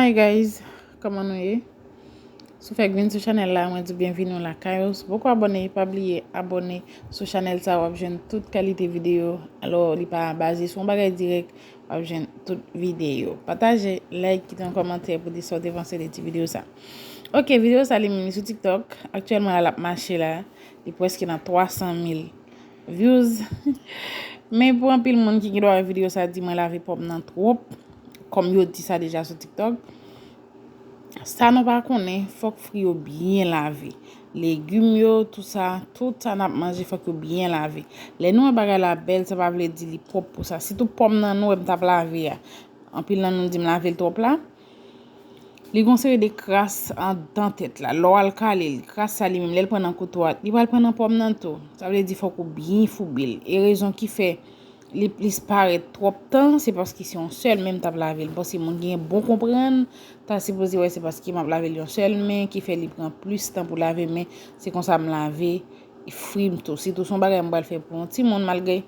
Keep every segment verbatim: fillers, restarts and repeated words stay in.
Hey guys, kòman nou ye? Si w fèk vin sou chanèl la, mwen di w byenvini lakay ou. Si w poko abòne, pa bliye abòne sou chanèl sa, w ap jwenn tout kalite videyo. Alò, li pa baze sou yon bagay dirèk, w ap jwenn tout videyo. Pataje, like, kite yon kòmantè pou di sa w te panse de ti videyo sa. Ok, videyo sa li menm li sou TikTok. Aktyèlman la, l ap mache la. Li prèske nan twa san mil views. Men pou anpil moun ki gen dwa wè videyo sa di mwen lave pòm nan twòp, kòm yo di sa deja sou TikTok. Sa nou pa konnen, fòk fri yo byen lave. Legim yo, tout sa, tout sa n ap manje, fòk yo byen lave. Lè nou wè bagay la bèl, sa pa vle di li pwòp pou sa. Sitou pòm nan nou wè m t ap lave a. Anpil nan nou di m lave l twòp la. Li gon seri de kras andan tèt la. Lè w al kale l, kras sa li menm, lè l pran nan kouto a, li pral pran nan pòm nan tou. Sa vle di fòk ou byen foube l. E rezon ki fè li plis parèt twòp tan, se paske se yon sèl men m t ap lave l. M panse moun gen bon konprann, ta sipoze wè se paske m ap lave l yon sèl men ki fè li pran plis tan pou lave, men se konsa m lave fri m tou. Sitou se yon bagay m pral fè pou yon timoun, malgre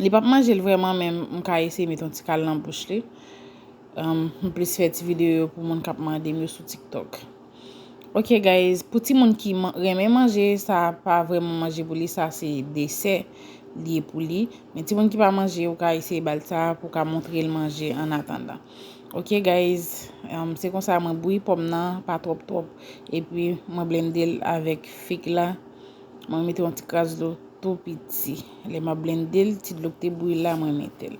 li p ap manje l vrèman, men m ka eseye met yon ti kal nan bouch li. Um, m plis fè ti videyo yo pou moun k ap mande m yo sou TikTok. Ok guys, pou timoun ki man- renmen manje, sa pa vrèman manje pou li, sa se desè li ye pou li. Men timoun ki pa manje, ou ka eseye ba l sa pou ka montre l manje an atandan. Ok guys, um, se konsa mwen bouyi pòm nan, pa twòp twòp. Epi mwen blende l avèk fig la. Mwen mete yon ti kras dlo tou piti. Lè m ap blende l, ti dlo k te bouyi la, mwen mete l.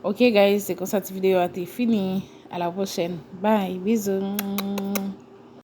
Ok guys, se konsa ti videyo a te fini. A la pwochèn. Bye, bizou.